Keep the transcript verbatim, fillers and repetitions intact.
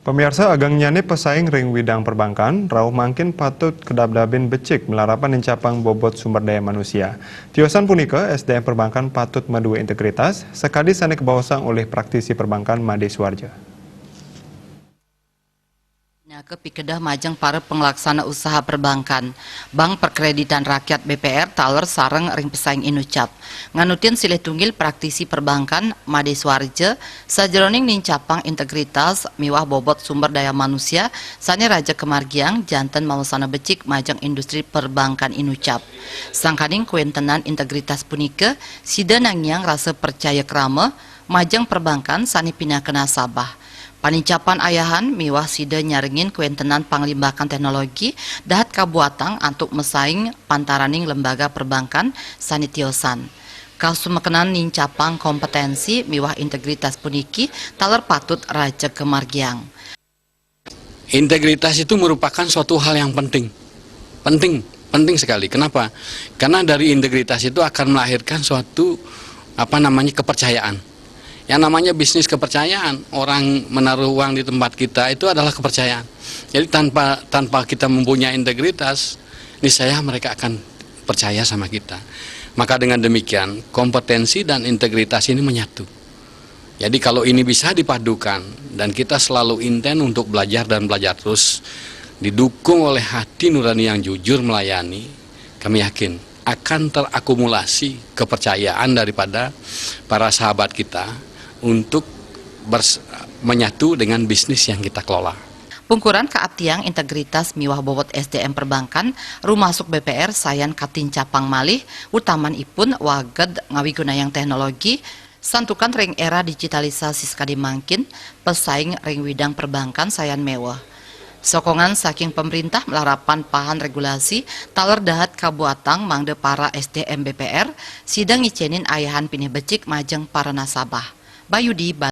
Pemirsa, agangnya ni pesaing ring widang perbankan, rauh mangkin patut kedabdabin becik malarapan nincapang bobot sumber daya manusia. Tiosan punika, S D M perbankan patut madue integritas, sakadi sane kabaosang olih praktisi perbankan Made Suarja. Pinaka pikedeh majeng para panglaksana usaha perbankan. Bank Perkreditan Rakyat B P R taler sareng ring pesaing inucap. Nganutin silih tunggil praktisi perbankan Made Suarja sajeroning nincapang integritas miwah bobot sumber daya manusia sane raja kamargiang janten mawasana becik majeng industri perbankan inucap. Sangkaning kawentenan integritas punika, sida nangiang rasa percaya krama majeng perbankan sane pinaka nasabah. Panincapan ayahan miwah sida nyarengin kawentenan panglimbakan teknologi dahat kabuatang antuk masaing pantaraning lembaga perbankan sane tiosan. Kasumekenan nincapang kompetensi miwah integritas puniki taler patut raja kamargiang. Integritas itu merupakan suatu hal yang penting. Penting, penting sekali. Kenapa? Karena dari integritas itu akan melahirkan suatu, apa namanya, kepercayaan. Yang namanya bisnis kepercayaan, orang menaruh uang di tempat kita itu adalah kepercayaan. Jadi tanpa tanpa kita mempunyai integritas, niscaya mereka akan percaya sama kita. Maka dengan demikian, kompetensi dan integritas ini menyatu. Jadi kalau ini bisa dipadukan dan kita selalu intent untuk belajar dan belajar terus, didukung oleh hati nurani yang jujur melayani, kami yakin akan terakumulasi kepercayaan daripada para sahabat kita untuk bers- menyatu dengan bisnis yang kita kelola. Pungkuran kaaptiang integritas miwah bobot S D M perbankan, rumasuk B P R sayan katincapang malih, utamanipun waged ngawigunayang teknologi, santukan ring era digitalisasi sakadi mangkin, pesaing ring widang perbankan sayan meweh. Sokongan saking pemerintah malarapan pahan regulasi taler dahat kabuatang mangda para S D M B P R sida ngicenin ayahan pinih becik majeng para nasabah. Bayudi, Bali.